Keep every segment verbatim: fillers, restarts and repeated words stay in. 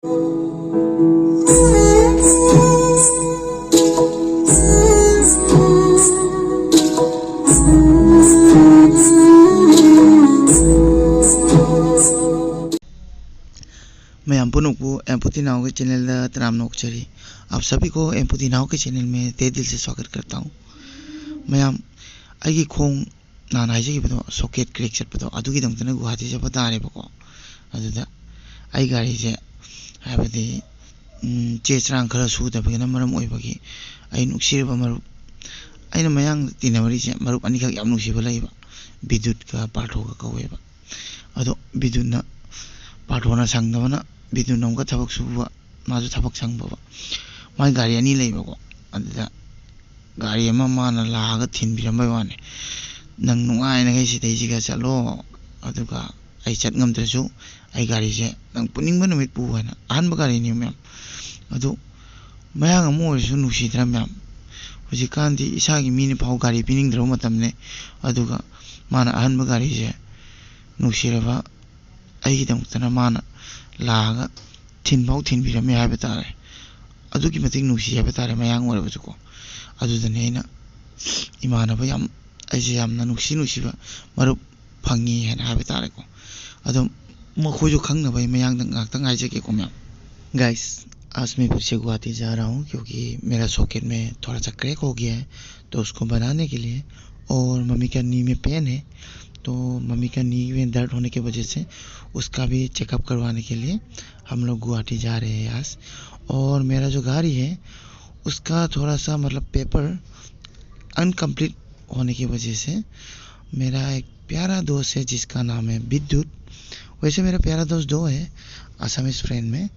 ꯃꯌꯥꯝ ꯄꯨꯝꯅꯃꯛꯄꯨ ꯑꯦꯝꯄꯨꯇꯤ ꯅꯥꯎꯒꯤ ꯆꯦꯅꯦꯜꯗ ꯇꯔꯥꯝꯅ ꯑꯣꯛꯆꯔꯤ꯫ आप सभी को एम्पुती नाव के चैनल में तहे दिल से स्वागत करता हूँ। ꯃꯌꯥꯝ, ꯑꯩꯒꯤ ꯈꯣꯡ ꯅꯍꯥꯟ ꯍꯥꯏꯖꯈꯤꯕꯗꯣ, ꯁꯣꯀꯦꯠ ꯀ꯭ꯔꯦꯛ ꯆꯠꯄꯗꯣ, ꯑꯗꯨꯒꯤꯗꯃꯛꯇꯅ ꯒꯨꯋꯥꯍꯥꯇꯤ ꯆꯠꯄ ꯇꯥꯔꯦꯕꯀꯣ꯫ ꯑꯗꯨꯗ ꯑꯩ ꯒꯥꯔꯤꯁꯦ, ꯍꯥꯏꯕꯗꯤ, ꯎꯝ, ꯆꯦ ꯆꯥꯡ ꯈꯔ ꯁꯨꯗꯕꯒꯤꯅ ꯃꯔꯝ ꯑꯣꯏꯕꯒꯤ, ꯑꯩ ꯅꯨꯡꯁꯤꯔꯕ ꯃꯔꯨꯞ, ꯑꯩꯅ ꯃꯌꯥꯡ ꯇꯤꯟꯅꯔꯤꯁꯦ ꯃꯔꯨꯞ ꯑꯅꯤꯈꯛ ꯌꯥꯝ ꯅꯨꯡꯁꯤꯕ ꯂꯩꯕ, ꯕꯤꯗꯨꯠꯀ ꯄꯥꯔꯊꯣꯒ ꯀꯧꯋꯦꯕ꯫ ꯑꯗꯣ ꯕꯤꯗꯨꯠꯅ, ꯄꯥꯔꯊꯣꯅ ꯁꯪꯗꯕꯅ, ꯕꯤꯗꯨꯠꯅ ꯑꯃꯨꯛꯀ ꯊꯕꯛ ꯁꯨꯕ, ꯃꯥꯁꯨ ꯊꯕꯛ ꯁꯪꯕꯕ꯫ ꯃꯥꯏ ꯒꯥꯔꯤ ꯑꯅꯤ ꯂꯩꯕꯀꯣ꯫ ꯑꯗꯨꯗ ꯒꯥꯔꯤ ꯑꯃ ꯃꯥꯅ ꯂꯥꯛꯑꯒ ꯊꯤꯟꯕꯤꯔꯝꯕꯩ ꯋꯥꯅꯤ꯫ "ꯅꯪ ꯅꯨꯡꯉꯥꯏꯅꯈꯩ ꯁꯤꯗꯩꯁꯤꯒ ꯆꯠꯂꯣ, ꯑꯗꯨꯒ ꯑꯩ ꯆꯠ ꯉꯝꯗ꯭ꯔꯁꯨ ꯑꯩ ꯒꯥꯔꯤꯁꯦ ꯅꯪ ꯄꯨꯅꯤꯡꯕ ꯅꯨꯃꯤꯠ ꯄꯨ" ꯍꯥꯏꯅ꯫ ꯑꯍꯟꯕ ꯒꯥꯔꯤꯅꯤ ꯃꯌꯥꯝ꯫ ꯑꯗꯨ ꯃꯌꯥꯡ ꯑꯃ ꯑꯣꯏꯔꯁꯨ ꯅꯨꯡꯁꯤꯗ꯭ꯔꯥ ꯃꯌꯥꯝ? ꯍꯧꯖꯤꯛꯀꯥꯟꯗꯤ ꯏꯁꯥꯒꯤ ꯃꯤꯅ ꯐꯥꯎ ꯒꯥꯔꯤ ꯄꯤꯅꯤꯡꯗ꯭ꯔꯕ ꯃꯇꯝꯅꯦ꯫ ꯑꯗꯨꯒ ꯃꯥꯅ ꯑꯍꯟꯕ ꯒꯥꯔꯤꯁꯦ, ꯅꯨꯡꯁꯤꯔꯕ ꯑꯩꯒꯤꯗꯃꯛꯇꯅ ꯃꯥꯅ ꯂꯥꯛꯑꯒ ꯊꯤꯟꯐꯥꯎ ꯊꯤꯟꯕꯤꯔꯝꯃꯦ ꯍꯥꯏꯕ ꯇꯥꯔꯦ꯫ ꯑꯗꯨꯛꯀꯤ ꯃꯇꯤꯛ ꯅꯨꯡꯁꯤ ꯍꯥꯏꯕ ꯇꯥꯔꯦ, ꯃꯌꯥꯡ ꯑꯣꯏꯔꯕꯁꯨꯀꯣ꯫ ꯑꯗꯨꯗꯅꯦ ꯑꯩꯅ ꯏꯃꯥꯟꯅꯕ ꯌꯥꯝ, ꯑꯩꯁꯦ ꯌꯥꯝꯅ ꯅꯨꯡꯁꯤ ꯅꯨꯡꯁꯤꯕ ꯃꯔꯨꯞ ꯐꯪꯉꯤ ꯍꯥꯏꯅ ꯍꯥꯏꯕ ꯇꯥꯔꯦꯀꯣ꯫ ꯑꯗꯣ ꯃꯈꯣꯏꯁꯨ ꯈꯪꯅꯕ ꯑꯩ ꯃꯌꯥꯡꯗ ꯉꯥꯛꯇꯪ ꯍꯥꯏꯖꯒꯦꯀꯣ ꯃꯌꯥꯝ꯫ गाइस, आज मैं फिर से गुवाहाटी जा रहा हूँ क्योंकि मेरा सॉकेट में थोड़ा सा क्रैक हो गया है, तो उसको बनाने के लिए, और मम्मी का नी में पेन है, तो मम्मी का नी में दर्द होने की वजह से उसका भी चेकअप करवाने के लिए हम लोग गुवाहाटी जा रहे हैं आज। और मेरा जो गाड़ी है, उसका थोड़ा सा, मतलब, पेपर अनकम्प्लीट होने की वजह से मेरा एक प्यारा दोस्त है जिसका नाम है विद्युत। वैसे मेरा प्यारा दोस्त दो है असमीज फ्रेंड में,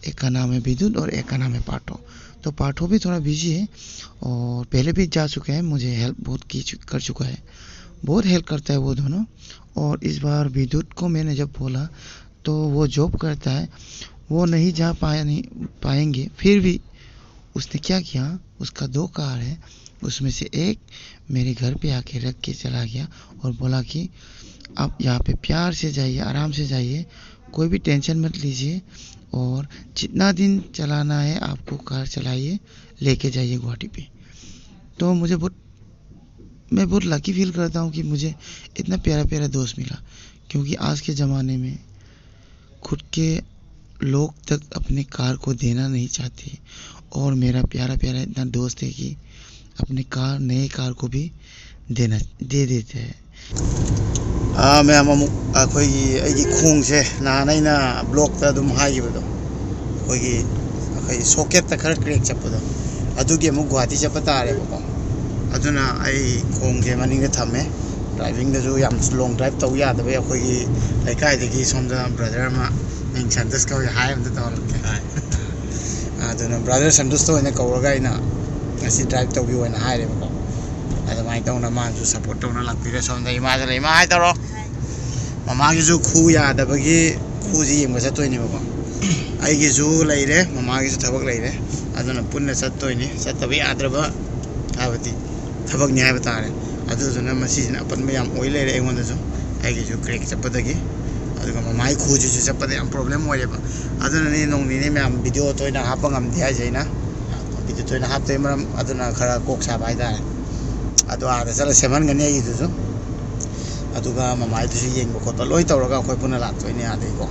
एक का नाम है विद्युत और एक का नाम है पाठो। तो पाठो भी थोड़ा बिजी है और पहले भी जा चुका है, मुझे हेल्प बहुत की चु-, कर चुका है, बहुत हेल्प करता है वो दोनों। और इस बार विद्युत को मैंने जब बोला तो वो जॉब करता है, वो नहीं जा पाया, नहीं पाएंगे। फिर भी उसने क्या किया, उसका दो कार है, उसमें से एक मेरे घर पे आके रख के चला गया और बोला कि आप यहाँ पे प्यार से जाइए, आराम से जाइए, कोई भी टेंशन मत लीजिए, और जितना दिन चलाना है आपको कार चलाइए, लेके जाइए गुवाहाटी पे। तो मुझे बहुत, मैं बहुत लकी फील करता हूँ कि मुझे इतना प्यारा प्यारा दोस्त मिला, क्योंकि आज के ज़माने में खुद के लोग तक अपने कार को देना नहीं चाहते, और मेरा प्यारा प्यारा इतना दोस्त है कि अपने कार, नए कार को भी देना, दे देते हैं। ꯑꯥ, ꯃꯌꯥꯝ ꯑꯃꯨꯛ ꯑꯩꯈꯣꯏꯒꯤ, ꯑꯩꯒꯤ ꯈꯣꯡꯁꯦ ꯅꯍꯥꯟ ꯑꯩꯅ ꯕ꯭ꯂꯣꯛꯇ ꯑꯗꯨꯝ ꯍꯥꯏꯈꯤꯕꯗꯣ, ꯑꯩꯈꯣꯏꯒꯤ, ꯑꯩꯈꯣꯏ ꯁꯣꯀꯦꯠꯇ ꯈꯔ ꯀ꯭ꯔꯦꯛ ꯆꯠꯄꯗꯣ, ꯑꯗꯨꯒꯤ ꯑꯃꯨꯛ ꯒꯨꯍꯥꯇꯤ ꯆꯠꯄ ꯇꯥꯔꯦꯕꯀꯣ꯫ ꯑꯗꯨꯅ ꯑꯩ ꯈꯣꯡꯁꯦ ꯃꯅꯤꯡꯗ ꯊꯝꯃꯦ꯫ ꯗ꯭ꯔꯥꯏꯚꯤꯡꯗꯁꯨ ꯌꯥꯝ ꯂꯣꯡ ꯗ꯭ꯔꯥꯏꯚ ꯇꯧ ꯌꯥꯗꯕꯩ ꯑꯩꯈꯣꯏꯒꯤ ꯂꯩꯀꯥꯏꯗꯒꯤ ꯁꯣꯝꯗ ꯕ꯭ꯔꯗꯔ ꯑꯃ, ꯃꯤꯡ ꯁꯟꯇꯁ ꯀꯧꯏ, ꯍꯥꯏ ꯑꯝꯇ ꯇꯧꯍꯜꯂꯛꯀꯦ꯫ ꯑꯗꯨꯅ ꯕ꯭ꯔꯗꯔ ꯁꯟꯇꯣꯁꯇ ꯑꯣꯏꯅ ꯀꯧꯔꯒ ꯑꯩꯅ ꯉꯁꯤ ꯗ꯭ꯔꯥꯏꯚ ꯇꯧꯕꯤꯌꯣ ꯍꯥꯏꯅ ꯍꯥꯏꯔꯦꯕꯀꯣ꯫ ꯑꯗꯨꯃꯥꯏꯅ ꯇꯧꯅ ꯃꯥꯅꯁꯨ ꯁꯞꯄꯣꯔꯠ ꯇꯧꯅ ꯂꯥꯛꯄꯤꯔꯦ꯫ ꯁꯣꯝꯗ ꯏꯃꯥꯗ ꯂꯩ, ꯏꯃꯥ ꯍꯥꯏ ꯇꯧꯔꯣ꯫ ꯃꯃꯥꯒꯤꯁꯨ ꯈꯨ ꯌꯥꯗꯕꯒꯤ ꯈꯨꯁꯤ ꯌꯦꯡꯕ ꯆꯠꯇꯣꯏꯅꯦꯕꯀꯣ꯫ ꯑꯩꯒꯤꯁꯨ ꯂꯩꯔꯦ, ꯃꯃꯥꯒꯤꯁꯨ ꯊꯕꯛ ꯂꯩꯔꯦ, ꯑꯗꯨꯅ ꯄꯨꯟꯅ ꯆꯠꯇꯣꯏꯅꯤ꯫ ꯆꯠꯇꯕ ꯌꯥꯗ꯭ꯔꯕ ꯍꯥꯏꯕꯗꯤ ꯊꯕꯛꯅꯤ ꯍꯥꯏꯕ ꯇꯥꯔꯦ꯫ ꯑꯗꯨꯗꯨꯅ ꯃꯁꯤꯁꯤꯅ ꯑꯄꯟꯕ ꯌꯥꯝ ꯑꯣꯏ ꯂꯩꯔꯦ ꯑꯩꯉꯣꯟꯗꯁꯨ, ꯑꯩꯒꯤꯁꯨ ꯀ꯭ꯔꯦꯛ ꯆꯠꯄꯗꯒꯤ꯫ ꯑꯗꯨꯒ ꯃꯃꯥꯒꯤ ꯈꯨꯁꯤꯁꯨ ꯆꯠꯄꯗ ꯌꯥꯝ ꯄ꯭ꯔꯣꯕ꯭ꯂꯦꯝ ꯑꯣꯏꯔꯦꯕ꯫ ꯑꯗꯨꯅꯅꯤ ꯅꯣꯡ ꯅꯤꯅꯤ ꯃꯌꯥꯝ ꯚꯤꯗꯤꯑꯣ ꯇꯣꯏꯅ ꯍꯥꯞꯄ ꯉꯝꯗꯦ ꯍꯥꯏꯁꯦ ꯑꯩꯅ꯫ ꯚꯤꯗꯤꯑꯣ ꯇꯣꯏꯅ ꯍꯥꯞꯇꯕꯩ ꯃꯔꯝ ꯑꯗꯨꯅ ꯈꯔ ꯀꯣꯛ ꯁꯥꯕ ꯍꯥꯏꯇꯥꯔꯦ꯫ ꯑꯗꯣ ꯑꯥꯗ ꯆꯠꯂ ꯁꯦꯝꯍꯟꯒꯅꯤ ꯑꯩꯒꯤꯗꯨꯁꯨ꯫ ꯑꯗꯨꯒ ꯃꯃꯥꯏꯗꯨꯁꯨ ꯌꯦꯡꯕ ꯈꯣꯠꯄ ꯂꯣꯏ ꯇꯧꯔꯒ ꯑꯩꯈꯣꯏ ꯄꯨꯟꯅ ꯂꯥꯛꯇꯣꯏꯅꯦ ꯑꯥꯗꯩꯀꯣ꯫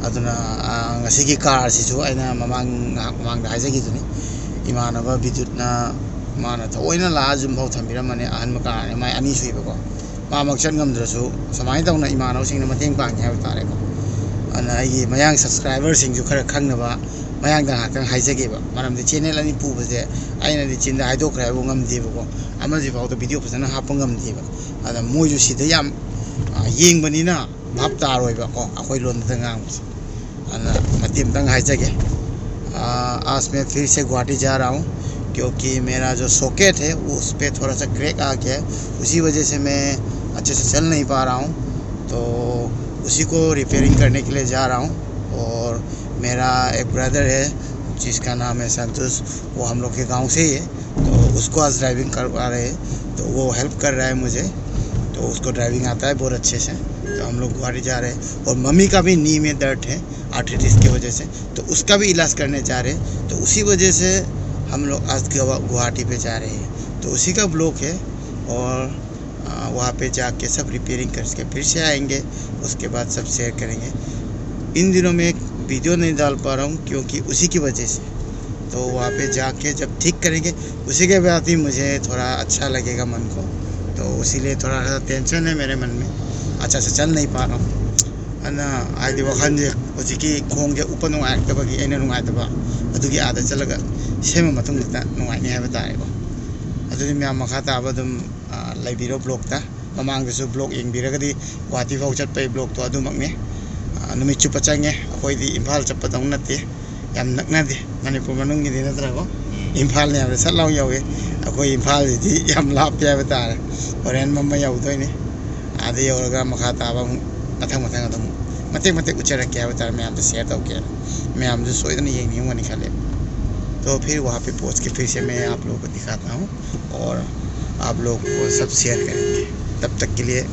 ꯑꯗꯨꯅ, ꯑꯥ, ꯉꯁꯤꯒꯤ ꯀꯥꯔꯁꯤꯁꯨ ꯑꯩꯅ ꯃꯃꯥꯡ, ꯉꯥꯏꯍꯥꯛ ꯃꯃꯥꯡꯗ ꯍꯥꯏꯖꯈꯤꯗꯨꯅꯤ, ꯏꯃꯥꯟꯅꯕ ꯕꯤꯗꯨꯠꯅ ꯃꯥꯅ ꯊꯑꯣꯏꯅ ꯂꯥꯛꯑ ꯌꯨꯝꯐꯥꯎ ꯊꯝꯕꯤꯔꯝꯕꯅꯦ꯫ ꯑꯍꯟꯕ ꯀꯥꯔꯅꯦ, ꯃꯥꯏ ꯑꯅꯤ ꯁꯨꯏꯕꯀꯣ꯫ ꯃꯥꯃꯛ ꯆꯠ ꯉꯝꯗ꯭ꯔꯁꯨ ꯁꯨꯃꯥꯏꯅ ꯇꯧꯅ ꯏꯃꯥꯟꯅꯕꯁꯤꯡꯅ ꯃꯇꯦꯡ ꯄꯥꯡꯉꯤ ꯍꯥꯏꯕ ꯇꯥꯔꯦꯀꯣ꯫ ꯑꯗꯨꯅ ꯑꯩꯒꯤ ꯃꯌꯥꯡ ꯁꯕꯁꯀ꯭ꯔꯥꯏꯕꯔꯁꯤꯡꯁꯨ ꯈꯔ ꯈꯪꯅꯕ ꯃꯌꯥꯡꯗ ꯉꯥꯏꯍꯥꯛꯇꯪ ꯍꯥꯏꯖꯒꯦꯕ, ꯃꯔꯝꯗꯤ ꯆꯦꯅꯦꯜ ꯑꯅꯤ ꯄꯨꯕꯁꯦ ꯑꯩꯅꯗꯤ ꯆꯤꯟꯗ ꯍꯥꯏꯗꯣꯛꯈ꯭ꯔꯦ ꯍꯥꯏꯕ ꯉꯝꯗꯦꯕꯀꯣ꯫ ꯑꯃꯁꯤꯐꯥꯎꯗ ꯚꯤꯗꯤꯑꯣ ꯐꯖꯅ ꯍꯥꯞꯄ ꯉꯝꯗꯦꯕ꯫ ꯑꯗ ꯃꯣꯏꯁꯨ ꯁꯤꯗ ꯌꯥꯝ, ꯑ, ꯌꯦꯡꯕꯅꯤꯅ ꯚꯥꯞ ꯇꯥꯔꯣꯏꯕꯀꯣ, ꯑꯩꯈꯣꯏ ꯂꯣꯟꯗ ꯉꯥꯡꯕꯁꯦ꯫ ꯑꯗꯨꯅ ꯃꯇꯦꯛ ꯑꯃꯇꯪ ꯍꯥꯏꯖꯒꯦ꯫ आ, आज मैं फिर से गुवाहाटी जा रहा हूँ, क्योंकि मेरा जो सॉकेट है, वो उस पे थोड़ा सा क्रैक आ गया है। उसी वजह से मैं अच्छे से चल नहीं पा रहा हूँ। तो उसी को रिपेयरिंग करने के लिए जा रहा हूँ। और मेरा एक ब्रदर है, जिसका नाम है संतोष, वो हम लोग के गांव से ही है। तो उसको आज ड्राइविंग करवा रहे हैं, तो वो हेल्प कर रहा है मुझे। तो उसको ड्राइविंग आता है बहुत अच्छे से। हम लोग गुवाहाटी जा रहे हैं और मम्मी का भी नी में दर्द है आर्थराइटिस की वजह से, तो उसका भी इलाज करने जा रहे हैं। तो उसी वजह से हम लोग आज गवा- गुवाहाटी पे जा रहे हैं। तो उसी का ब्लॉग है और आ, वहाँ पे जाके सब रिपेयरिंग करके फिर से आएंगे। उसके बाद सब शेयर करेंगे। इन दिनों में एक वीडियो नहीं डाल पा रहा हूँ क्योंकि उसी की वजह से। तो वहाँ पे जाके जब ठीक करेंगे, उसी के बाद ही मुझे थोड़ा अच्छा लगेगा मन को। तो उसी लिए थोड़ा सा टेंशन है मेरे मन में, अच्छा से चल नहीं पा रहा हूँ, है ना। ꯍꯥꯏꯗꯤ ꯋꯥꯈꯜꯁꯦ ꯍꯧꯖꯤꯛꯀꯤ ꯈꯣꯡꯁꯦ ꯎꯞꯄ ꯅꯨꯡꯉꯥꯏꯔꯛꯇꯕꯒꯤ ꯑꯩꯅ ꯅꯨꯡꯉꯥꯏꯇꯕ, ꯑꯗꯨꯒꯤ ꯑꯥꯗ ꯆꯠꯂꯒ ꯁꯦꯝꯕ ꯃꯇꯨꯡꯗ ꯅꯨꯡꯉꯥꯏꯅꯤ ꯍꯥꯏꯕ ꯇꯥꯔꯦꯀꯣ꯫ ꯑꯗꯨꯗꯤ ꯃꯌꯥꯝ ꯃꯈꯥ ꯇꯥꯕ ꯑꯗꯨꯝ, ꯑ, ꯂꯩꯕꯤꯔꯣ ꯕ꯭ꯂꯣꯛꯇ꯫ ꯃꯃꯥꯡꯗꯁꯨ ꯕ꯭ꯂꯣꯛ ꯌꯦꯡꯕꯤꯔꯒꯗꯤ ꯒꯨꯍꯥꯇꯤ ꯐꯥꯎ ꯆꯠꯄꯒꯤ ꯕ꯭ꯂꯣꯛꯇꯣ ꯑꯗꯨꯃꯛꯅꯤ꯫ ꯑ, ꯅꯨꯃꯤꯠ ꯆꯨꯞꯄ ꯆꯪꯉꯦ꯫ ꯑꯩꯈꯣꯏꯗꯤ ꯏꯝꯐꯥꯜ ꯆꯠꯄꯗꯧꯅ ꯅꯠꯇꯦ, ꯌꯥꯝ ꯅꯛꯅꯗꯦ꯫ ꯃꯅꯤꯄꯨꯔ ꯃꯅꯨꯡꯒꯤꯗꯤ ꯅꯠꯇ꯭ꯔꯀꯣ, ꯏꯝꯐꯥꯜꯅ ꯌꯥꯝꯅ ꯁꯠ ꯂꯥꯎ ꯌꯧꯏ꯫ ꯑꯩꯈꯣꯏ ꯏꯝꯐꯥꯜꯁꯤꯗꯤ ꯌꯥꯝ ꯂꯥꯞꯄꯦ ꯍꯥꯏꯕ ꯇꯥꯔꯦ꯫ ꯍꯣꯔꯦꯟ ꯃꯝꯃ ꯌꯧꯗꯣꯏꯅꯤ꯫ ꯑꯥꯗ ꯌꯧꯔꯒ ꯃꯈꯥ ꯇꯥꯕ ꯑꯃꯨꯛ ꯃꯊꯪ ꯃꯊꯪ ꯑꯗꯨꯝ ꯃꯇꯦꯛ ꯃꯇꯦꯛ ꯎꯠꯆꯔꯛꯀꯦ ꯍꯥꯏꯕ ꯇꯥꯔꯦ, ꯃꯌꯥꯝꯗ ꯁꯦꯌꯔ ꯇꯧꯒꯦꯅ꯫ ꯃꯌꯥꯝꯁꯨ ꯁꯣꯏꯗꯅ ꯌꯦꯡꯅꯤꯡꯉꯝꯒꯅꯤ ꯈꯜꯂꯦ꯫ तो फिर वहाँ पे पहुँच के फिर से मैं आप लोगों को दिखाता हूँ और आप लोगों को सब शेयर करेंगे। तब तक के लिए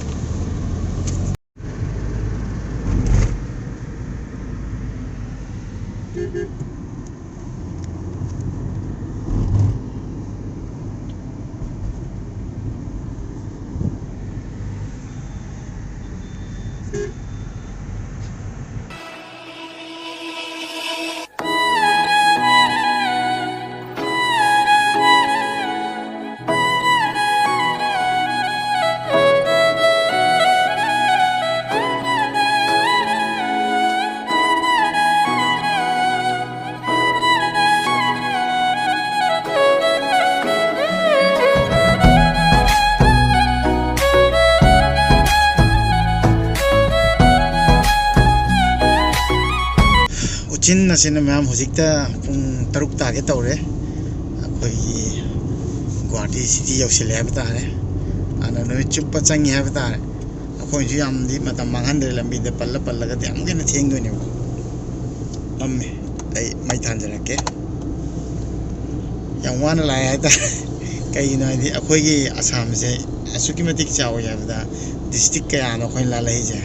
ꯎꯆꯤꯟ ꯅꯥꯆꯤꯟꯅ ꯃꯌꯥꯝ ꯍꯧꯖꯤꯛꯇ ꯄꯨꯡ ꯇꯔꯨꯛ ꯇꯥꯒꯦ ꯇꯧꯔꯦ꯫ ꯑꯩꯈꯣꯏꯒꯤ ꯒꯨꯍꯥꯇꯤ ꯁꯤꯇꯤ ꯌꯧꯁꯤꯜꯂꯦ ꯍꯥꯏꯕ ꯇꯥꯔꯦ꯫ ꯑꯗꯨꯅ ꯅꯨꯃꯤꯠ ꯆꯨꯞꯄ ꯆꯪꯉꯦ ꯍꯥꯏꯕ ꯇꯥꯔꯦ꯫ ꯑꯩꯈꯣꯏꯁꯨ ꯌꯥꯝꯗꯤ ꯃꯇꯝ ꯃꯥꯡꯍꯟꯗ꯭ꯔꯦ, ꯂꯝꯕꯤꯗ ꯄꯜꯂ ꯄꯜꯂꯒꯗꯤ ꯑꯃꯨꯛꯀ ꯍꯦꯟꯅ ꯊꯦꯡꯗꯣꯏꯅꯦꯕ꯫ ꯃꯝꯃꯦ꯫ ꯑꯩ ꯃꯩ ꯊꯥꯟꯖꯔꯛꯀꯦ꯫ ꯌꯥꯝ ꯋꯥꯅ ꯂꯥꯛꯑꯦ ꯍꯥꯏꯇꯥꯔꯦ꯫ ꯀꯩꯒꯤꯅꯣ ꯍꯥꯏꯗꯤ ꯑꯩꯈꯣꯏꯒꯤ ꯑꯁꯥꯝꯁꯦ ꯑꯁꯨꯛꯀꯤ ꯃꯇꯤꯛ ꯆꯥꯎꯋꯤ ꯍꯥꯏꯕꯗ ꯗꯤꯁꯇ꯭ꯔꯤꯛ ꯀꯌꯥꯅꯣ ꯑꯩꯈꯣꯏꯅ ꯂꯥꯜꯂꯛꯏꯁꯦ?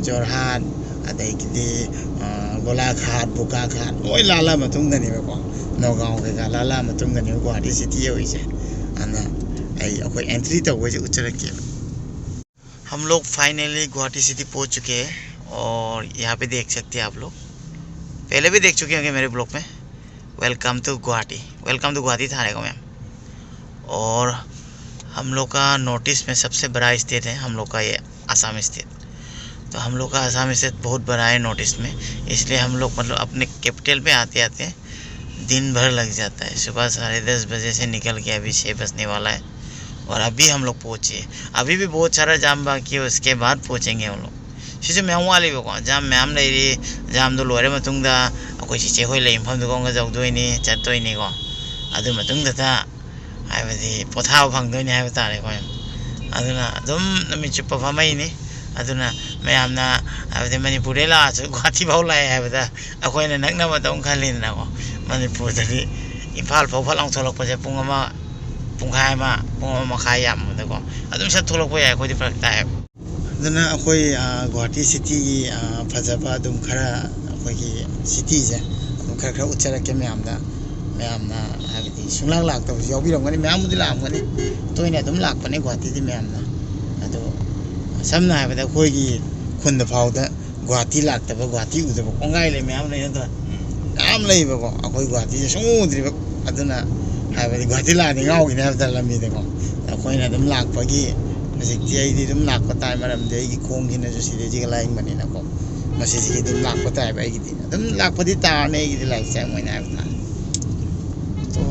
ꯖꯣꯔꯍꯥꯠ, ꯑꯗꯒꯤꯗꯤ ꯒꯣꯂꯥꯘꯥꯠ, ꯕꯣꯀꯥꯈꯥꯠ ꯂꯣꯏ ꯂꯥꯜꯂ ꯃꯇꯨꯡꯗꯅꯦꯕꯀꯣ, ꯅꯣꯒꯥꯎ ꯀꯩꯀꯥ ꯂꯥꯜꯂ ꯃꯇꯨꯡꯗꯅꯦꯕ ꯒꯨꯋꯥꯍꯥꯇꯤ ꯁꯤꯇꯤ ꯌꯧꯔꯤꯁꯦ꯫ ꯑꯗꯨꯅ ꯑꯩ ꯑꯩꯈꯣꯏ ꯑꯦꯟꯇ꯭ꯔꯤ ꯇꯧꯕꯩꯁꯦ ꯎꯠꯆꯔꯛꯀꯦꯕ꯫ हम लोग फाइनली गुवाहाटी सिटी पहुंच चुके हैं और यहाँ पे देख सकते हैं आप लोग। पहले भी देख चुके होंगे मेरे ब्लॉग में। Welcome to Guwahati. Welcome to Guwahati थाने को मैम। और हम लोग का नॉर्थ ईस्ट में सबसे बड़ा स्टेट है हम लोग का ये आसाम स्टेट। तो हम लोग का आसाम स्टेट बहुत बड़ा है नॉर्थ ईस्ट में, इसलिए हम लोग मतलब अपने कैपिटल पे आते आते दिन भर लग जाता है। सुबह साढ़े दस बजे से निकल के अभी छः बजने वाला है और अभी हम लोग पहुँचे। अभी भी बहुत सारा जाम बाकी है, उसके बाद पहुँचेंगे हम लोग। ꯁꯤꯁꯨ ꯃꯌꯥꯝ ꯋꯥꯠꯂꯤꯕꯀꯣ, ꯖꯥꯝ ꯃꯌꯥꯝ ꯂꯩꯔꯤ꯫ ꯖꯥꯝꯗꯣ ꯂꯣꯏꯔ ꯃꯇꯨꯡꯗ ꯑꯩꯈꯣꯏ ꯆꯤꯆꯦ ꯍꯣꯏ ꯂꯩ ꯃꯐꯝꯗꯨꯒ ꯑꯃꯨꯛꯀ ꯌꯧꯗꯣꯏꯅꯤ, ꯆꯠꯇꯣꯏꯅꯤꯀꯣ꯫ ꯑꯗꯨ ꯃꯇꯨꯡꯗꯇ ꯍꯥꯏꯕꯗꯤ ꯄꯣꯊꯥꯕ ꯐꯪꯗꯣꯏꯅꯤ ꯍꯥꯏꯕ ꯇꯥꯔꯦꯀꯣ꯫ ꯑꯗꯨꯅ ꯑꯗꯨꯝ ꯅꯨꯃꯤꯠ ꯆꯨꯞꯄ ꯐꯝꯃꯛꯏꯅꯤ꯫ ꯑꯗꯨꯅ ꯃꯌꯥꯝꯅ ꯍꯥꯏꯕꯗꯤ ꯃꯅꯤꯄꯨꯔꯗꯩ ꯂꯥꯛꯑꯁꯨ ꯒꯨꯍꯥꯇꯤ ꯐꯥꯎ ꯂꯥꯛꯑꯦ ꯍꯥꯏꯕꯗ ꯑꯩꯈꯣꯏꯅ ꯅꯛꯅꯕꯗꯧ ꯈꯜꯂꯤꯗꯅꯀꯣ꯫ ꯃꯅꯤꯄꯨꯔꯗꯗꯤ ꯏꯝꯐꯥꯜ ꯐꯥꯎ ꯐꯠ ꯂꯥꯎ ꯊꯣꯛꯂꯛꯄꯁꯦ ꯄꯨꯡ ꯑꯃ, ꯄꯨꯡꯈꯥꯏ ꯑꯃ, ꯄꯨꯡ ꯑꯃ ꯃꯈꯥꯏ ꯌꯥꯝꯕꯗꯀꯣ ꯑꯗꯨꯝ ꯁꯠ ꯊꯣꯛꯂꯛꯄ ꯌꯥꯏ, ꯑꯩꯈꯣꯏꯗꯤ ꯐꯔꯛ ꯇꯥꯏꯌꯦꯕ꯫ ꯑꯗꯨꯅ ꯑꯩꯈꯣꯏ, ꯑ, ꯒꯨꯍꯥꯇꯤ ꯁꯤꯇꯤꯒꯤ, ꯑ, ꯐꯖꯕ ꯑꯗꯨꯝ ꯈꯔ ꯑꯩꯈꯣꯏꯒꯤ ꯁꯤꯇꯤꯁꯦ ꯑꯗꯨꯝ ꯈꯔ ꯈꯔ ꯎꯠꯆꯔꯛꯀꯦ ꯃꯌꯥꯝꯗ꯫ ꯃꯌꯥꯝꯅ ꯍꯥꯏꯕꯗꯤ ꯁꯨꯡꯂꯥꯛ ꯂꯥꯛꯇꯕꯁꯨ ꯌꯥꯎꯕꯤꯔꯝꯒꯅꯤ, ꯃꯌꯥꯝꯕꯨꯗꯤ ꯂꯥꯛꯑꯝꯒꯅꯤ, ꯇꯣꯏꯅ ꯑꯗꯨꯝ ꯂꯥꯛꯄꯅꯦ ꯒꯨꯍꯥꯇꯤꯗꯤ ꯃꯌꯥꯝꯅ꯫ ꯑꯗꯣ ꯁꯝꯅ ꯍꯥꯏꯔꯕꯗ ꯑꯩꯈꯣꯏꯒꯤ ꯈꯨꯟꯗ ꯐꯥꯎꯗ ꯒꯨꯍꯥꯇꯤ ꯂꯥꯛꯇꯕ, ꯒꯨꯍꯥꯇꯤ ꯎꯗꯕ ꯀꯣꯡꯒꯥꯏ ꯂꯩ ꯃꯌꯥꯝ ꯂꯩ ꯅꯠꯇ꯭ꯔꯥ? ꯃꯌꯥꯝ ꯂꯩꯕꯀꯣ, ꯑꯩꯈꯣꯏ ꯒꯨꯍꯥꯇꯤꯁꯦ ꯁꯨꯡꯎ ꯎꯗ꯭ꯔꯤꯕ꯫ ꯑꯗꯨꯅ ꯍꯥꯏꯕꯗꯤ ꯒꯨꯍꯥꯇꯤ ꯂꯥꯛꯑꯗꯤ ꯉꯥꯎꯈꯤꯅꯤ ꯍꯥꯏꯕ ꯇꯥꯔꯦ ꯂꯝꯕꯤꯗꯀꯣ꯫ ꯑꯩꯈꯣꯏꯅ ꯑꯗꯨꯝ ꯂꯥꯛꯄꯒꯤ ꯍꯧꯖꯤꯛꯇꯤ ꯑꯩꯗꯤ ꯑꯗꯨꯝ ꯂꯥꯛꯄ ꯇꯥꯏ, ꯃꯔꯝꯗꯤ ꯑꯩꯒꯤ ꯈꯣꯡꯁꯤꯅꯁꯨ ꯁꯤꯗꯩꯁꯤꯒ ꯂꯥꯏꯌꯦꯡꯕꯅꯤꯅꯀꯣ꯫ ꯃꯁꯤꯁꯤꯒꯤ ꯑꯗꯨꯝ ꯂꯥꯛꯄ ꯇꯥꯏꯕ ꯑꯩꯒꯤꯗꯤ꯫ ꯑꯗꯨꯝ ꯂꯥꯛꯄꯗꯤ ꯇꯥꯔꯅꯤ ꯑꯩꯒꯤꯗꯤ ꯂꯥꯏꯔꯤꯛ ꯆꯪꯕꯅꯤ ꯍꯥꯏꯕ ꯇꯥꯔꯦ꯫ तो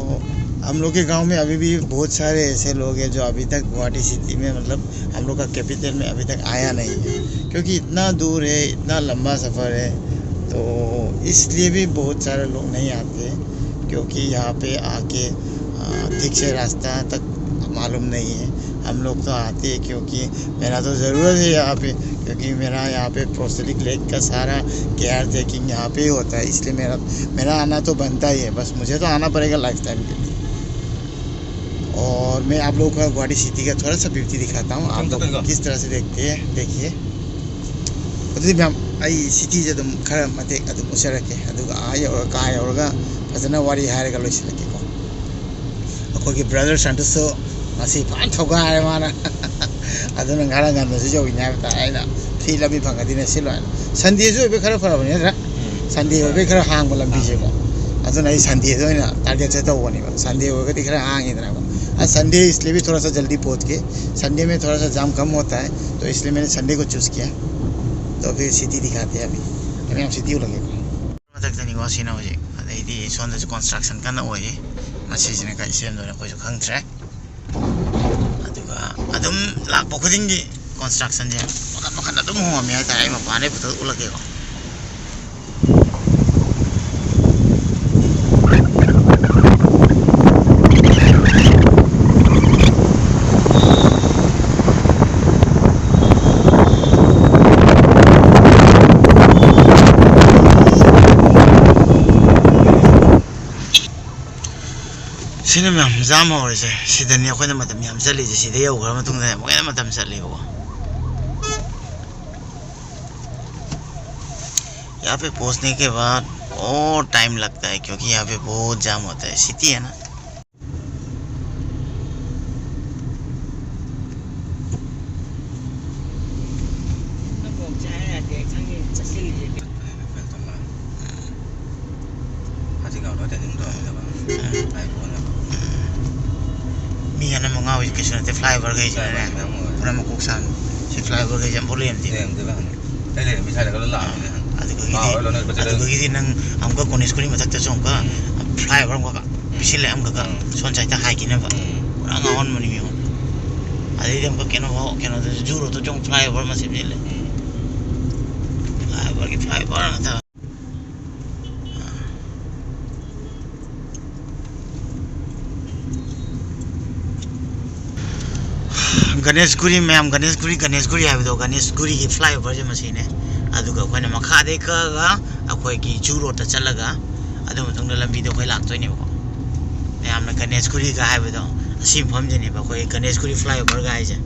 हम लोग के गांव में अभी भी बहुत सारे ऐसे लोग हैं जो अभी तक गुवाहाटी सिटी में, मतलब हम लोग का कैपिटल में अभी तक आया नहीं है, क्योंकि इतना दूर है, इतना लंबा सफ़र है, तो इसलिए भी बहुत सारे लोग नहीं आते, क्योंकि यहाँ पे आके, आ, ठीक से रास्ता तक मालूम नहीं है। हम लोग तो आते हैं क्योंकि मेरा तो ज़रूरत है यहाँ पे, क्योंकि मेरा यहाँ पे प्रोस्थेटिक लेग का सारा केयर टेकिंग यहाँ पे ही होता है, इसलिए मेरा मेरा आना तो बनता ही है, बस मुझे तो आना पड़ेगा लाइफ टाइम के लिए। और मैं आप लोगों का गुवाहाटी सिटी का थोड़ा सा ब्यूटी दिखाता हूँ, आप लोग किस तरह से देखते हैं, देखिए। ꯑꯗꯨꯗꯤ ꯃꯌꯥꯝ, ꯑꯩ ꯁꯤꯇꯤꯁꯦ ꯑꯗꯨꯝ ꯈꯔ ꯃꯇꯦꯛ ꯑꯗꯨꯝ ꯎꯠꯆꯔꯛꯀꯦ, ꯑꯗꯨꯒ ꯑꯥ ꯌꯧꯔꯒ, ꯀꯥ ꯌꯧꯔꯒ ꯐꯖꯅ ꯋꯥꯔꯤ ꯍꯥꯏꯔꯒ ꯂꯣꯏꯁꯤꯜꯂꯛꯀꯦꯀꯣ꯫ ꯑꯩꯈꯣꯏꯒꯤ ꯕ꯭ꯔꯗꯔ ꯁꯟꯇꯣꯁꯁꯨ ꯉꯁꯤ ꯐꯖꯅ ꯊꯧꯒꯥꯏꯔꯦ ꯃꯥꯅ꯫ ꯑꯗꯨꯅ ꯉꯔꯥꯡ ꯉꯟꯅꯁꯨ ꯌꯧꯏꯅꯦ ꯍꯥꯏꯕ ꯇꯥꯔꯦ꯫ ꯑꯩꯅ ꯐ꯭ꯔꯤ ꯂꯝꯕꯤ ꯐꯪꯉꯗꯤꯅꯦ ꯁꯤꯜꯂꯣ ꯍꯥꯏꯅ꯫ ꯁꯟꯗꯦꯁꯨ ꯑꯣꯏꯕꯩ ꯈꯔ ꯐꯔꯕꯅꯤ ꯅꯠꯇ꯭ꯔꯥ? ꯎꯝ꯫ ꯁꯟꯗꯦ ꯑꯣꯏꯕꯩ ꯈꯔ ꯍꯥꯡꯕ ꯂꯝꯕꯤꯁꯦꯀꯣ꯫ ꯑꯗꯨꯅ ꯑꯩ ꯁꯟꯗꯦꯗ ꯑꯣꯏꯅ ꯇꯥꯔꯒꯦꯠꯁꯦ ꯇꯧꯕꯅꯦꯕ꯫ ꯁꯟꯗꯦ ꯑꯣꯏꯔꯒꯗꯤ ꯈꯔ ꯍꯥꯡꯉꯤꯗꯅꯀꯣ꯫ आज संडे इसलिए भी थोड़ा सा जल्दी पहुंच के, संडे में थोड़ा सा जाम कम होता है, तो इसलिए मैंने संडे को चूज़ किया। तो फिर सिटी दिखाते हैं अभी, अभी हम सिटी को लगे। ꯃꯊꯛꯇꯅꯤꯀꯣ ꯁꯤꯅ ꯍꯧꯖꯤꯛ꯫ ꯑꯗꯩꯗꯤ ꯁꯣꯝꯗꯁꯨ ꯀꯟꯁꯇ꯭ꯔꯛꯁꯟ ꯀꯟꯅ ꯑꯣꯏꯔꯤ꯫ ꯃꯁꯤꯁꯤꯅ ꯀꯔꯤ ꯁꯦꯝꯗꯣꯏꯅꯣ ꯑꯩꯈꯣꯏꯁꯨ ꯈꯪꯗ꯭ꯔꯦ꯫ ꯑꯗꯨꯒ ꯑꯗꯨꯝ ꯂꯥꯛꯄ ꯈꯨꯗꯤꯡꯒꯤ ꯀꯟꯁꯇ꯭ꯔꯛꯁꯟꯁꯦ ꯃꯈꯟ ꯃꯈꯟ ꯑꯗꯨꯝ ꯍꯣꯡꯉꯝꯃꯦ ꯍꯥꯏꯇꯥꯔꯦ꯫ ꯑꯩ ꯃꯄꯥꯟꯗꯩ ꯄꯨꯊꯣꯛ ꯎꯠꯂꯛꯀꯦꯀꯣ꯫ ꯁꯤꯅ ꯃꯌꯥꯝ ꯖꯥꯝ ꯍꯧꯔꯤꯁꯦ꯫ ꯁꯤꯗꯅꯤ ꯑꯩꯈꯣꯏꯅ ꯃꯇꯝ ꯌꯥꯝ ꯆꯠꯂꯤꯁꯦ꯫ ꯁꯤꯗ ꯌꯧꯈ꯭ꯔ ꯃꯇꯨꯡꯗ ꯑꯃꯨꯛ ꯍꯦꯟꯅ ꯃꯇꯝ ꯆꯠꯂꯦꯕꯀꯣ꯫ यहाँ पे पहुंचने के बाद और टाइम लगता है, क्योंकि यहाँ पे बहुत जाम होता है। सिटी है ना। ꯃꯤ ꯑꯅꯝꯕ ꯉꯥꯎꯔꯤꯁꯦ ꯀꯩꯁꯨ ꯅꯠꯇꯦ, flyover ꯈꯩꯁꯤꯅꯅꯦ꯫ ꯄꯨꯔꯥ ꯃꯀꯣꯛ ꯁꯥꯕ꯫ ꯁꯤ flyover ꯈꯩꯁꯦ ꯑꯝꯐꯥꯎ ꯂꯩꯔꯝꯗꯦ꯫ ꯑꯗꯨꯗꯒꯤꯗꯤ, ꯑꯗꯨꯗꯒꯤꯗꯤ ꯅꯪ ꯑꯃꯨꯛꯀ ꯀꯣꯅꯦꯁꯀꯨꯔꯤ ꯃꯊꯛꯇꯁꯨ ꯑꯃꯨꯛꯀ flyover ꯑꯃꯈꯛ ꯄꯤꯁꯤꯜꯂꯦ ꯑꯃꯈꯛ꯫ ꯁꯣꯟ ꯁꯥꯏꯠꯇ ꯍꯥꯏꯈꯤꯅꯕ꯫ ꯄꯨꯔꯥ ꯉꯥꯎꯍꯟꯕꯅꯤ ꯃꯤ꯫ ꯑꯗꯩꯗꯤ ꯑꯃꯨꯛꯀ ꯀꯩꯅꯣ ꯐꯥꯎ, ꯀꯩꯅꯣꯗꯁꯨ ꯖꯨ ꯔꯣꯗꯇꯁꯨ ꯑꯃꯨꯛ flyover ꯑꯃ ꯁꯦꯝꯖꯤꯜꯂꯦ꯫ Flyover ꯒꯤ flyover ꯉꯥꯛꯇ꯫ ꯒꯅꯦꯁꯒꯨꯔꯤ ꯃꯌꯥꯝ, ꯒꯅꯦꯁꯒꯨꯔꯤ, ꯒꯅꯦꯁꯒꯨꯔꯤ, ꯒꯅꯦꯁꯒꯨꯔꯤ ꯍꯥꯏꯕꯗꯣ, ꯒꯅꯦꯁꯒꯨꯔꯤꯒꯤ flyover ꯁꯦ ꯃꯁꯤꯅꯦ꯫ ꯑꯗꯨꯒ ꯑꯩꯈꯣꯏꯅ ꯃꯈꯥꯗꯩ ꯀꯛꯑꯒ ꯑꯩꯈꯣꯏꯒꯤ ꯖꯨ ꯔꯣꯗꯇ ꯆꯠꯂꯒ ꯑꯗꯨ ꯃꯇꯨꯡꯗ ꯂꯝꯕꯤꯗꯣ ꯑꯩꯈꯣꯏ ꯂꯥꯛꯇꯣꯏꯅꯦꯕꯀꯣ꯫ ꯃꯌꯥꯝꯅ ꯒꯅꯦꯁꯒꯨꯔꯤꯒ ꯍꯥꯏꯕꯗꯣ, ꯁꯤ ꯃꯐꯝꯁꯤꯅꯦꯕ ꯑꯩꯈꯣꯏ ꯒꯅꯦꯁ ꯈꯨꯔꯤ flyover ꯒ ꯍꯥꯏꯁꯦ꯫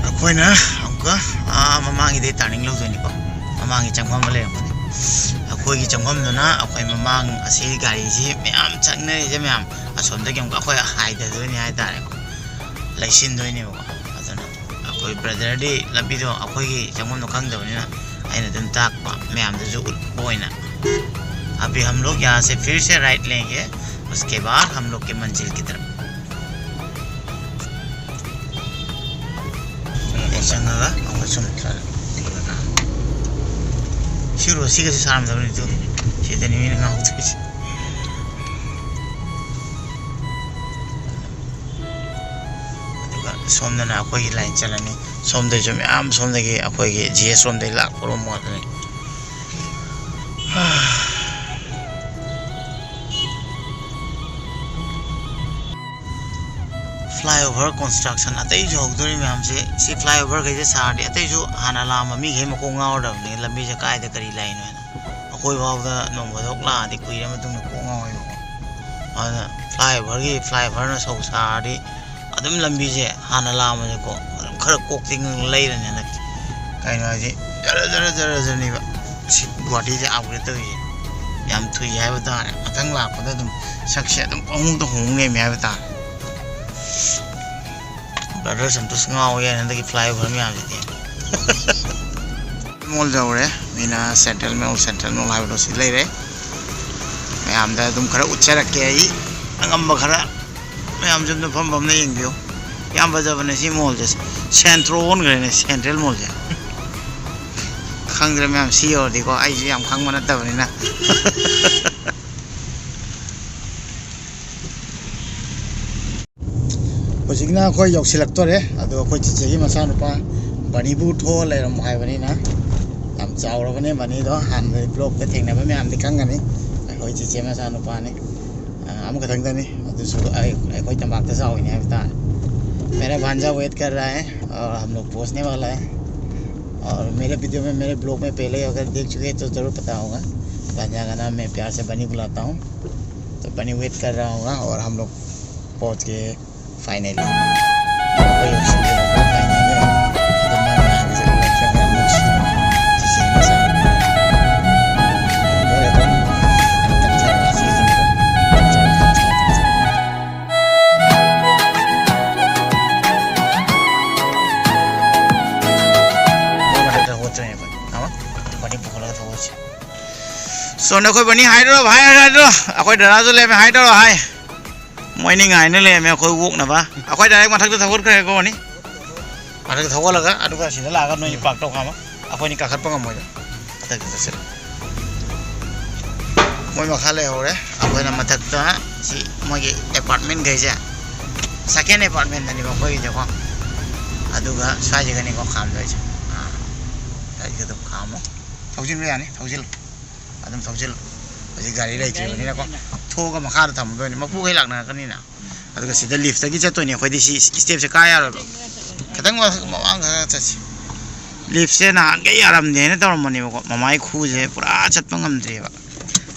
ꯑꯩꯈꯣꯏꯅ ꯑꯃꯨꯛꯀ, ꯑꯥ, ꯃꯃꯥꯡꯒꯤꯗꯩ turning ꯂꯧꯗꯣꯏꯅꯤꯀꯣ꯫ ꯃꯃꯥꯡꯒꯤ ꯆꯪꯐꯝ ꯑꯃ ꯂꯩꯔꯝꯒꯅꯤ꯫ ꯑꯩꯈꯣꯏꯒꯤ ꯆꯪꯐꯝꯗꯨꯅ ꯑꯩꯈꯣꯏ ꯃꯃꯥꯡ ꯑꯁꯤ ꯒꯥꯔꯤꯁꯤ ꯃꯌꯥꯝ ꯆꯪꯅꯔꯤꯁꯦ ꯃꯌꯥꯝ ꯑꯁꯣꯝꯗꯒꯤ ꯑꯃꯨꯛꯀ ꯑꯩꯈꯣꯏ ꯍꯥꯏꯊꯗꯣꯏꯅꯤ ꯍꯥꯏꯇꯥꯔꯦꯀꯣ, ꯂꯩꯁꯤꯟꯗꯣꯏꯅꯦꯕꯀꯣ꯫ ꯑꯗꯨꯅ ꯑꯩꯈꯣꯏ brother ꯗꯤ ꯂꯝꯕꯤꯗꯣ ꯑꯩꯈꯣꯏꯒꯤ ꯆꯪꯐꯝꯗꯣ ꯈꯪꯗꯕꯅꯤꯅ ꯑꯩꯅ ꯑꯗꯨꯝ ꯇꯥꯛꯄ ꯃꯌꯥꯝꯗꯁꯨ ꯎꯠꯄ ꯑꯣꯏꯅ꯫ अभी हम लोग यहाँ से फिर से right लेंगे, उसके बाद हम लोग के मंजिल की तरफ। ꯆꯪꯉꯒ ꯑꯃꯨꯛꯀ ꯆꯨꯝ ꯁꯤꯔꯣ ꯁꯤꯒꯁꯨ ꯁꯥꯔꯝꯗꯕꯅꯤ꯫ ꯇꯨ, ꯁꯤꯗꯅꯤ ꯃꯤꯅ ꯉꯥꯎꯗꯣꯏꯁꯦ꯫ ꯑꯗꯨꯒ ꯁꯣꯝꯗꯅ ꯑꯩꯈꯣꯏꯒꯤ line ꯆꯠꯂꯅꯤ꯫ ꯁꯣꯝꯗꯩꯁꯨ ꯃꯌꯥꯝ, ꯁꯣꯝꯗꯒꯤ ꯑꯩꯈꯣꯏꯒꯤ G S ꯔꯣꯝꯗꯒꯤ ꯂꯥꯛꯄ ꯔꯣꯝ ꯉꯥꯛꯇꯅꯤ꯫ Flyover construction ꯑꯇꯩꯁꯨ ꯍꯧꯗꯣꯔꯤ ꯃꯌꯥꯝꯁꯦ꯫ ꯁꯤ flyover ꯈꯩꯁꯦ ꯁꯥꯔꯗꯤ ꯑꯇꯩꯁꯨ ꯍꯥꯟꯅ ꯂꯥꯛꯑꯝꯕ ꯃꯤꯈꯩ ꯃꯀꯣꯛ ꯉꯥꯎꯔꯗꯕꯅꯤ, ꯂꯝꯕꯤꯁꯦ ꯀꯥꯏꯗ ꯀꯔꯤ ꯂꯥꯛꯏꯅꯣ ꯍꯥꯏꯅ꯫ ꯑꯩꯈꯣꯏ ꯐꯥꯎꯗ ꯅꯣꯡ ꯐꯥꯗꯣꯛ ꯂꯥꯛꯑꯗꯤ ꯀꯨꯏꯔ ꯃꯇꯨꯡꯗ ꯀꯣꯛ ꯉꯥꯎꯋꯦꯕꯀꯣ꯫ ꯑꯗꯨꯅ flyover ꯒꯤ, flyover ꯅ ꯁꯧ ꯁꯥꯔꯗꯤ ꯑꯗꯨꯝ ꯂꯝꯕꯤꯁꯦ ꯍꯥꯟꯅ ꯂꯥꯛꯑꯝꯃꯁꯨꯀꯣ ꯑꯗꯨꯝ ꯈꯔ ꯀꯣꯛꯇꯤ ꯂꯩꯔꯅꯤ ꯍꯟꯗꯛꯇꯤ꯫ ꯀꯩꯅꯣ ꯍꯥꯏꯁꯦ, ꯖꯔ ꯖꯔ ꯖꯔ ꯖꯔꯅꯦꯕ ꯁꯤ ꯒꯨꯍꯥꯇꯤꯁꯦ upgrade ꯇꯧꯔꯤꯁꯦ꯫ ꯌꯥꯝ ꯊꯨꯏ ꯍꯥꯏꯕ ꯇꯥꯔꯦ꯫ ꯃꯊꯪ ꯂꯥꯛꯄꯗ ꯑꯗꯨꯝ ꯁꯛꯁꯦ ꯑꯗꯨꯝ ꯄꯪꯍꯣꯡꯗ ꯍꯣꯡ ꯂꯩꯔꯝꯃꯦ ꯍꯥꯏꯕ ꯇꯥꯔꯦ꯫ Brother ꯁꯟꯇꯣꯁ ꯉꯥꯎꯋꯦ ꯍꯟꯗꯛꯀꯤ flyover ꯃꯌꯥꯝꯁꯤꯗꯤ꯫ Mall ꯌꯧꯔꯦ꯫ ꯃꯤꯅ Central Mall, Central Mall ꯍꯥꯏꯕꯗꯣ ꯁꯤ ꯂꯩꯔꯦ꯫ ꯃꯌꯥꯝꯗ ꯑꯗꯨꯝ ꯈꯔ ꯎꯠꯆꯔꯛꯀꯦ ꯑꯩ ꯑꯉꯝꯕ ꯈꯔ꯫ ꯃꯌꯥꯝꯁꯨ ꯑꯝꯇ ꯐꯝ ꯐꯝꯅ ꯌꯦꯡꯕꯤꯌꯨ꯫ ꯌꯥꯝ ꯐꯖꯕꯅꯦ ꯁꯤ mall ꯁꯦ꯫ Centro ꯑꯣꯟꯈ꯭ꯔꯦꯅꯦ, Central Mall ꯁꯦ꯫ ꯈꯪꯗ꯭ꯔꯦ ꯃꯌꯥꯝ, ꯁꯤ ꯌꯧꯔꯗꯤꯀꯣ, ꯑꯩꯁꯨ ꯌꯥꯝ ꯈꯪꯕ ꯅꯠꯇꯕꯅꯤꯅ꯫ ꯍꯧꯖꯤꯛꯅ ꯑꯩꯈꯣꯏ ꯌꯧꯁꯤꯜꯂꯛꯇꯣꯔꯦ꯫ ꯑꯗꯣ ꯑꯩꯈꯣꯏ ꯆꯤꯆꯦꯒꯤ ꯃꯆꯥꯅꯨꯄꯥ ꯕꯅꯤꯕꯨ ꯊꯣꯛꯑ ꯂꯩꯔꯝꯃꯣ ꯍꯥꯏꯕꯅꯤꯅ, ꯌꯥꯝ ꯆꯥꯎꯔꯕꯅꯦ ꯕꯅꯤꯗꯣ꯫ ꯍꯥꯟꯅ vlog ꯇ ꯊꯦꯡꯅꯕ ꯃꯌꯥꯝꯗꯤ ꯈꯪꯒꯅꯤ꯫ ꯑꯩꯈꯣꯏ ꯆꯤꯆꯦ ꯃꯆꯥꯅꯨꯄꯥꯅꯤ꯫ ꯑ, ꯑꯃꯈꯛꯇꯪꯗꯅꯤ꯫ ꯑꯗꯨꯁꯨ ꯑꯩ ꯑꯩꯈꯣꯏ ꯇꯝꯄꯥꯛꯇ ꯆꯥꯎꯏꯅꯦ ꯍꯥꯏꯕ ꯇꯥꯔꯦ. मेरा भांजा वेट कर रहा है और हम लोग पहुंचने वाला है. और मेरे वीडियो में, मेरे ब्लॉग में पहले ही अगर देख चुके हैं तो ज़रूर पता होगा. भांजा का नाम मैं प्यार से बनी बुलाता हूँ. तो बनी वेट कर रहा होगा और हम लोग पहुंच गए फाइनली. ꯁꯣꯝꯗ ꯑꯩꯈꯣꯏ ꯕꯅꯤ ꯍꯥꯏꯗ꯭ꯔꯣ ꯚꯥꯏ, ꯍꯥꯏꯗ꯭ꯔꯣ? ꯑꯩꯈꯣꯏ ꯗꯗꯥꯁꯨ ꯂꯩꯔꯝꯃꯦ, ꯍꯥꯏꯗ꯭ꯔꯣ ꯍꯥꯏ? ꯃꯣꯏꯅꯤ ꯉꯥꯏꯅ ꯂꯩꯔꯝꯃꯦ ꯑꯩꯈꯣꯏ ꯑꯣꯛꯅꯕ. ꯑꯩꯈꯣꯏ ꯗꯥꯏꯔꯦꯛ ꯃꯊꯛꯇ ꯊꯧꯒꯠꯈ꯭ꯔꯦꯀꯣ ꯕꯅꯤ. ꯃꯊꯛꯇ ꯊꯧꯒꯠꯂꯒ ꯑꯗꯨꯒ ꯁꯤꯗ ꯂꯥꯛꯑꯒ ꯅꯣꯏꯅꯤ ꯄꯥꯔꯛ ꯇꯧ ꯈꯥꯝꯃꯣ. ꯑꯩꯈꯣꯏꯅꯤ ꯀꯥꯈꯠꯄ ꯉꯝꯃꯣꯏꯗ. ꯃꯊꯛꯇ ꯆꯠꯁꯤꯜꯂꯨ. ꯃꯣꯏ ꯃꯈꯥ ꯂꯩꯍꯧꯔꯦ, ꯑꯩꯈꯣꯏꯅ ꯃꯊꯛꯇ. ꯁꯤ ꯃꯣꯏꯒꯤ ꯑꯦꯄꯥꯔꯠꯃꯦꯟꯈꯩꯁꯦ, ꯁꯦꯀꯦꯟ ꯑꯦꯄꯥꯔꯠꯃꯦꯟꯗꯅꯦꯕ ꯑꯩꯈꯣꯏꯒꯤꯁꯦꯀꯣ. ꯑꯗꯨꯒ ꯁ꯭ꯋꯥꯏꯁꯤꯒꯅꯤꯀꯣ ꯈꯥꯝꯗꯣꯏꯁꯦ. ꯑꯥ, ꯁ꯭ꯋꯥꯏꯁꯤꯒ ꯑꯗꯨꯝ ꯈꯥꯝꯃꯣ. ꯊꯧꯖꯤꯟꯕ ꯌꯥꯅꯤ, ꯊꯧꯖꯤꯜꯂꯨ. ꯑꯗꯨꯝ ꯊꯧꯖꯤꯜꯂꯨ. ꯍꯧꯖꯤꯛ ꯒꯥꯔꯤ ꯂꯩꯇ꯭ꯔꯤꯕꯅꯤꯅꯀꯣ. ꯊꯣꯛꯑꯒ ꯃꯈꯥꯗ ꯊꯝꯃꯗꯣꯏꯅꯤ, ꯃꯄꯨꯈꯩ ꯂꯥꯛꯅꯔꯛꯀꯅꯤꯅ. ꯑꯗꯨꯒ ꯁꯤꯗ ꯂꯤꯐꯇꯒꯤ ꯆꯠꯇꯣꯏꯅꯤ ꯑꯩꯈꯣꯏꯗꯤ. ꯁꯤ ꯁ꯭ꯇꯦꯞꯁꯦ ꯀꯥ ꯌꯥꯔꯣꯏꯕ. ꯈꯤꯇꯪ ꯃꯃꯥꯡ ꯈꯔ ꯆꯠꯁꯤ. ꯂꯤꯐꯁꯦ ꯅꯍꯥꯟꯈꯩ ꯌꯥꯔꯝꯗꯦꯅ ꯇꯧꯔꯝꯕꯅꯦꯕꯀꯣ, ꯃꯃꯥꯏ ꯈꯨꯁꯦ ꯄꯨꯔꯥ ꯆꯠꯄ ꯉꯝꯗ꯭ꯔꯦꯕ.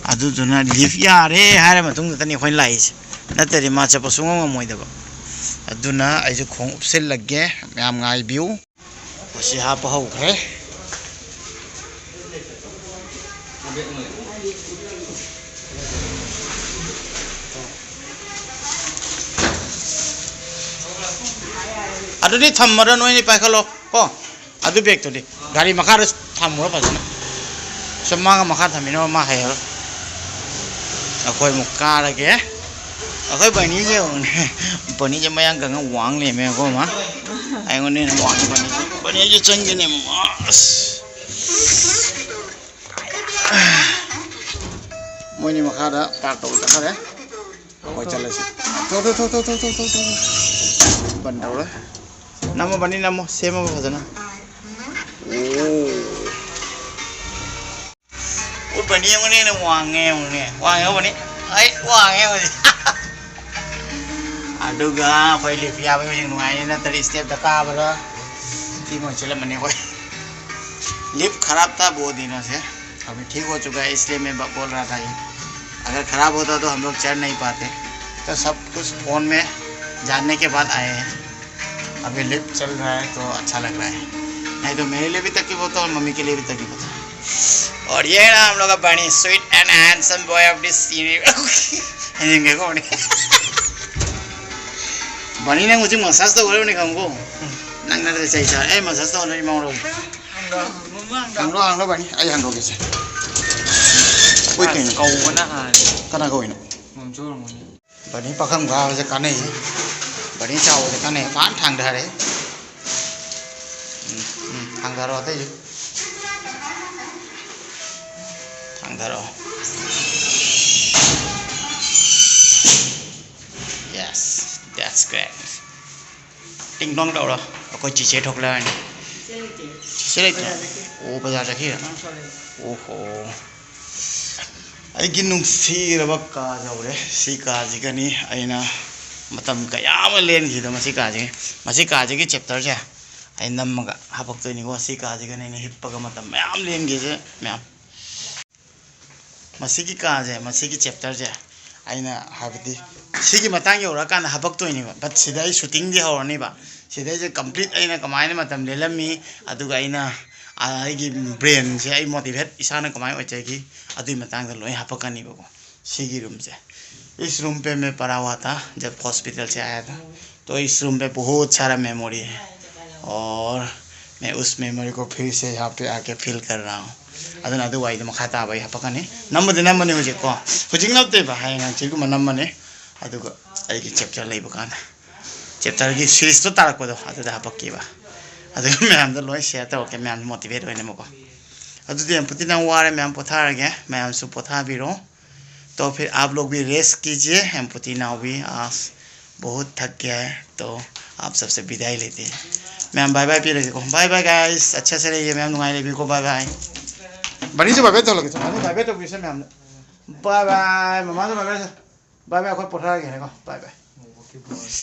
ꯑꯗꯨꯗꯨꯅ ꯂꯤꯐ ꯌꯥꯔꯦ ꯍꯥꯏꯔ ꯃꯇꯨꯡꯗꯇꯅꯤ ꯑꯩꯈꯣꯏꯅ ꯂꯥꯛꯏꯁꯦ. ꯅꯠꯇ꯭ꯔꯗꯤ ꯃꯥ ꯆꯠꯄ ꯁꯨꯡꯉꯝ ꯉꯝꯃꯣꯏꯗꯕ. ꯑꯗꯨꯅ ꯑꯩꯁꯨ ꯈꯣꯡ ꯎꯞꯁꯤꯜꯂꯒꯦ, ꯃꯌꯥꯝ ꯉꯥꯏꯕꯤꯌꯨ. ꯃꯁꯤ ꯍꯥꯞꯄ ꯍꯧꯈ꯭ꯔꯦ. ꯑꯗꯨꯗꯤ ꯊꯝꯃꯔꯣ, ꯅꯣꯏꯅꯤ ꯄꯥꯏꯈꯠꯂꯣ ꯀꯣ. ꯑꯗꯨ ꯕꯦꯒꯇꯨꯗꯤ ꯒꯥꯔꯤ ꯃꯈꯥꯗ ꯊꯝꯃꯨꯔꯣ ꯐꯖꯅ. ꯁꯨꯝ ꯃꯥꯒ ꯃꯈꯥ ꯊꯝꯃꯤꯅꯣ ꯃꯥ ꯍꯩꯔꯔꯣꯏ. ꯑꯩꯈꯣꯏ ꯑꯃꯨꯛ ꯀꯥꯔꯒꯦ. ꯑꯩꯈꯣꯏ ꯕꯅꯤꯁꯦ ꯌꯦꯡꯉꯨꯅꯦ. ꯕꯅꯤꯁꯦ ꯃꯌꯥꯡ ꯀꯪꯉ ꯋꯥꯡ ꯂꯩꯔꯝꯃꯦꯀꯣ ꯃꯥ. ꯑꯩꯉꯣꯟꯗ ꯍꯦꯟꯅ ꯋꯥꯡꯉꯤ ꯕꯅꯤꯁꯦ. ꯕꯅꯤꯁꯦ ꯆꯪꯒꯅꯤ ꯑꯃꯨꯛ. ꯑꯁ. ꯃꯣꯏꯅꯤ ꯃꯈꯥꯗ ꯄꯥꯔꯛ ꯇꯧꯕ ꯆꯠꯈ꯭ꯔꯦ. ꯑꯩꯈꯣꯏ ꯆꯠꯂꯁꯤ. ꯊꯣ, ꯊꯣ, ꯊꯣ. ꯕꯟ ꯇꯧꯔꯦ. ꯅꯝꯃꯣ ꯕꯅꯤ, ꯅꯝꯃꯣ. ꯁꯦꯝꯃꯕ ꯐꯖꯅ. ꯑꯣ. ꯎꯠꯄꯅꯤ ꯌꯦꯡꯉꯨꯅꯦ, ꯅꯪ ꯋꯥꯡꯉꯦ ꯌꯦꯡꯉꯨꯅꯦ. ꯋꯥꯡꯉꯦ ꯎꯠꯄꯅꯤ. ꯑꯩ ꯋꯥꯡꯉꯦ ꯍꯧꯖꯤꯛ. ꯑꯗꯨꯒ ꯑꯩꯈꯣꯏ ꯂꯤꯐ ꯌꯥꯕꯒꯤ ꯍꯧꯖꯤꯛ ꯅꯨꯡꯉꯥꯏꯅꯤ, ꯅꯠꯇ꯭ꯔꯗꯤ ꯏꯁꯇꯦꯞꯇ ꯀꯥꯕꯗ ꯊꯤ ꯃꯣꯏ ꯆꯠꯂꯝꯃꯅꯤ ꯑꯩꯈꯣꯏ꯫ ꯂꯤꯐ ꯈꯔꯥꯞ ꯊꯥ ꯕꯣꯗꯤꯅꯣꯁꯦ꯫ अभी ठीक हो चुका है, इसलिए मैं ब- बोल रहा था ये। अगर ख़राब होता तो हम लोग चढ़ नहीं पाते। तो सब कुछ फ़ोन में जानने के बाद आए हैं। अभी लिफ्ट चल रहा है तो अच्छा लग रहा है, नहीं तो मेरे लिए भी तकलीफ होता और मम्मी के लिए भी तकलीफ होता। और ये है ना हम लोग का बनी, sweet and handsome boy of this series. बनी ने मुझे मसाज तो बोले नहीं खाऊंगा। नंगना तो चाहिए था। ए, मसाज तो नहीं मांग रहा। ꯍꯥꯡꯗꯣꯛ, ꯍꯥꯡꯗꯣꯛ, ꯕꯥꯅꯤ꯫ ꯑꯩ ꯍꯥꯡꯗꯣꯛꯀꯦꯁꯦ꯫ ꯍꯣꯏ, ꯀꯩꯅꯣ? ꯀꯧꯕꯅ ꯍꯥꯟꯅ꯫ ꯀꯅꯥ ꯀꯧꯏꯅꯣ? ꯃꯝꯖꯨ ꯑꯣꯏꯔꯝꯒꯅꯤ꯫ ꯕꯥꯅꯤ ꯄꯥꯈꯪ ꯐꯥꯕꯁꯦ ꯀꯥꯟꯅꯩ꯫ ꯕꯥꯅꯤ ꯆꯥꯎꯕꯁꯦ ꯀꯥꯟꯅꯩ꯫ ꯐꯥꯟ ꯊꯥꯡꯗꯔꯦ꯫ ꯎꯝ, ꯎꯝ, ꯊꯥꯡꯗꯔꯣ ꯑꯇꯩꯁꯨ꯫ ꯊꯥꯡꯗꯔꯣ꯫ Yes, that's great. ꯇꯤꯡ ꯇꯣꯡ ꯇꯧꯔꯣ꯫ ꯑꯩꯈꯣꯏ ꯆꯤꯆꯦ ꯊꯣꯛꯂꯛꯑꯅꯤ꯫ ꯆꯤꯆꯦ ꯂꯩꯇ꯭ꯔꯣ? ꯑꯣ, ꯕꯖꯥꯔ ꯆꯠꯈꯤꯔ? ꯑꯣ ꯍꯣ꯫ ꯑꯩꯒꯤ ꯅꯨꯡꯁꯤꯔꯕ ꯀꯥ ꯌꯧꯔꯦ꯫ ꯁꯤ ꯀꯥꯁꯤꯒꯅꯤ ꯑꯩꯅ ꯃꯇꯝ ꯀꯌꯥ ꯑꯃ ꯂꯦꯟꯈꯤꯗ ꯃꯁꯤ ꯀꯥꯁꯤꯒꯤ꯫ ꯃꯁꯤ ꯀꯥꯁꯤꯒꯤ ꯆꯦꯞꯇꯔꯁꯦ ꯑꯩ ꯅꯝꯃꯒ ꯍꯥꯄꯛꯇꯣꯏꯅꯤꯀꯣ꯫ ꯁꯤ ꯀꯥꯁꯤꯒꯅꯤ ꯑꯩꯅ ꯍꯤꯞꯄꯒ ꯃꯇꯝ ꯃꯌꯥꯝ ꯂꯦꯟꯈꯤꯁꯦ ꯃꯌꯥꯝ꯫ ꯃꯁꯤꯒꯤ ꯀꯥꯁꯦ, ꯃꯁꯤꯒꯤ ꯆꯦꯞꯇꯔꯁꯦ ꯑꯩꯅ ꯍꯥꯏꯕꯗꯤ ꯁꯤꯒꯤ ꯃꯇꯥꯡ ꯌꯧꯔꯛꯑꯀꯥꯟꯗ ꯍꯥꯄꯛꯇꯣꯏꯅꯦꯕ꯫ But ꯁꯤꯗ ꯑꯩ ꯁꯨꯇꯤꯡꯗꯤ ꯍꯧꯔꯅꯤꯕ꯫ ꯁꯤꯗꯩꯁꯦ ꯀꯝꯄ꯭ꯂꯤꯠ ꯑꯩꯅ ꯀꯃꯥꯏꯅ ꯃꯇꯝ ꯂꯦꯜꯂꯝꯃꯤ, ꯑꯗꯨꯒ ꯑꯩꯅ, ꯑ, ꯑꯩꯒꯤ ꯕ꯭ꯔꯦꯟꯁꯦ ꯑꯩ ꯃꯣꯇꯤꯚꯦꯠ ꯏꯁꯥꯅ ꯀꯃꯥꯏꯅ ꯑꯣꯏꯖꯈꯤ, ꯑꯗꯨꯒꯤ ꯃꯇꯥꯡꯗ ꯂꯣꯏ ꯍꯥꯄꯛꯀꯅꯤꯕꯀꯣ꯫ ꯁꯤꯒꯤ ꯔꯨꯝꯁꯦ, इस रूम पे मैं पड़ा हुआ था जब हॉस्पिटल से आया था, तो इस रूम पे बहुत सारा मेमोरी है और मैं उस मेमोरी को फिर से यहाँ पे आके फील कर रहा हूँ꯫ ꯑꯗꯨꯅ ꯑꯗꯨ ꯋꯥꯔꯤꯗꯣ ꯃꯈꯥ ꯇꯥꯕ ꯑꯩ ꯍꯥꯄꯛꯀꯅꯤ꯫ ꯅꯝꯕꯗꯤ ꯅꯝꯕꯅꯤ ꯍꯧꯖꯤꯛꯀꯣ, ꯍꯧꯖꯤꯛ ꯅꯠꯇꯦꯕ, ꯍꯌꯦꯡ ꯍꯪꯆꯤꯠꯀꯨꯝꯕ ꯅꯝꯃꯅꯤ꯫ ꯑꯗꯨꯒ ꯑꯩꯒꯤ ꯆꯦꯞꯇꯔ ꯂꯩꯕ ꯀꯥꯟꯗ, ꯆꯦꯞꯇꯔꯒꯤ ꯁꯤꯔꯤꯁꯇꯣ ꯇꯥꯔꯛꯄꯗꯣ ꯑꯗꯨꯗ ꯍꯥꯄꯛꯀꯦꯕ꯫ ꯑꯗꯨꯒ ꯃꯌꯥꯝꯗ ꯂꯣꯏ ꯁꯤꯌꯔ ꯇꯧꯔꯛꯀꯦ, ꯃꯌꯥꯝ ꯃꯣꯇꯤꯚꯦꯠ ꯑꯣꯏꯅꯕꯀꯣ꯫ ꯑꯗꯨꯗꯤ ꯌꯥꯝ ꯄꯨꯇꯤ ꯅꯪ ꯋꯥꯔꯦ, ꯃꯌꯥꯝ ꯄꯣꯊꯥꯔꯒꯦ, ꯃꯌꯥꯝꯁꯨ ꯄꯣꯊꯥꯕꯤꯔꯣ꯫ तो फिर आप लोग भी रेस्ट कीजिए, हम पुती नाव भी आज बहुत थक गया है, तो आप सबसे विदाई लेते हैं। मैं बाय बाय पी रखे को, बाय बाय गाइस, अच्छा से रहिए, मैम नुंगाई लेवी को बाय बाय। बनी से बाय बाय तो लगे, बनी बाय बाय तो पीछे मैम, बाय बाय मम्मा से बाय बाय, बाय बाय। अखोई पोथार गए को बाय बाय। Good boy.